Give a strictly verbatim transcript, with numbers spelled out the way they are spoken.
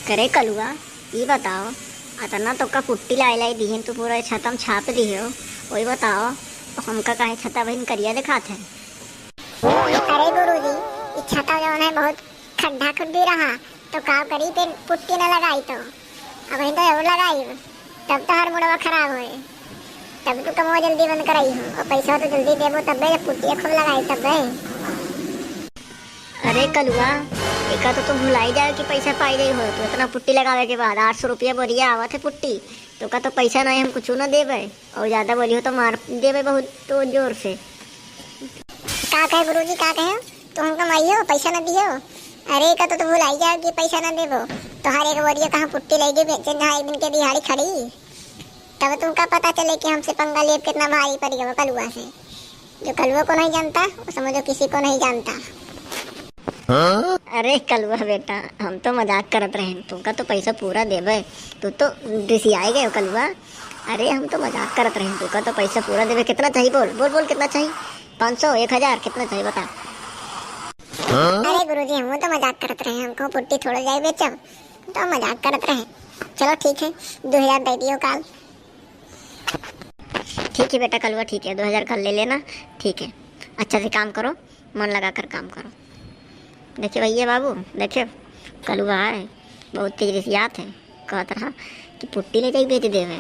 करे कलुआ, ई बताओ, अतना तोका पुट्टी लाई लाई दिहिन, तू पूरा छतम छाप दिहो, वही बताओ, तो हमका काहे छता बहिन करिया देखात है? अरे गुरुजी, ई छता जौन है बहुत खड्डा खुड्डी रहा, तो का करी फिर पुट्टी न लगाई तो, अब ही तो और लगाई, तब तो हर मुड़वा खराब होए, तब तू कमवा जल्दी बंद कराई हो, और पैसा तो जल्दी देबो तब्बे, जब पुट्टिया खूब लगाई तब्बे। अरे कलुआ, एका तो तू भुलाई जाए कि पैसा पाई गई हो। तू इतना पुट्टी लगावे के बाद आठ सौ रुपया बोरिया आवत है पुट्टी, तो का तो पैसा नहीं, हम कुछ ना देबे, और ज्यादा बोली हो तो मार देबे बहुत तो जोर से। का कहे गुरुजी, का कहे? तू हमका मारियो, पैसा ना दियो। अरे का तो तू भुलाई जाए कि पैसा ना देबो, तो हर एक बोरिया कहाँ पुट्टी लई गई बेचे, जहाँ एक दिन के दिहाड़ी खड़ी, तब तुमका पता चले कि हमसे पंगा लेब कितना भारी पड़ गवा कलुआ से। जो कलुआ को नहीं जानता, वो समझो किसी को नहीं जानता। अरे कलुआ बेटा, हम तो मजाक करत रहे, तुमका तो पैसा पूरा देबे, तू तो रिसियाए गए हो कलुआ। अरे हम तो मजाक करत रहे, तुमका तो पैसा पूरा देबे। कितना चाहिए बोल, बोल, बोल कितना चाहिए? पाँच सौ, एक हजार, कितना चाहिए बता। अरे गुरुजी, हम तो मजाक करत रहे, हमको पुट्टी थोड़ा जाए बेचब, तो मजाक करत रहे। चलो ठीक है, दो हजार दे दियो काल। ठीक है बेटा कलुआ, ठीक है, दो हजार कल ले लेना। ठीक है, अच्छा से काम करो, मन लगा कर काम करो। देखे भैया बाबू, देखे कलुआ है, बहुत तेज रिसियात है, कहत रहा कि पुट्टी ले जाई बेच देवे।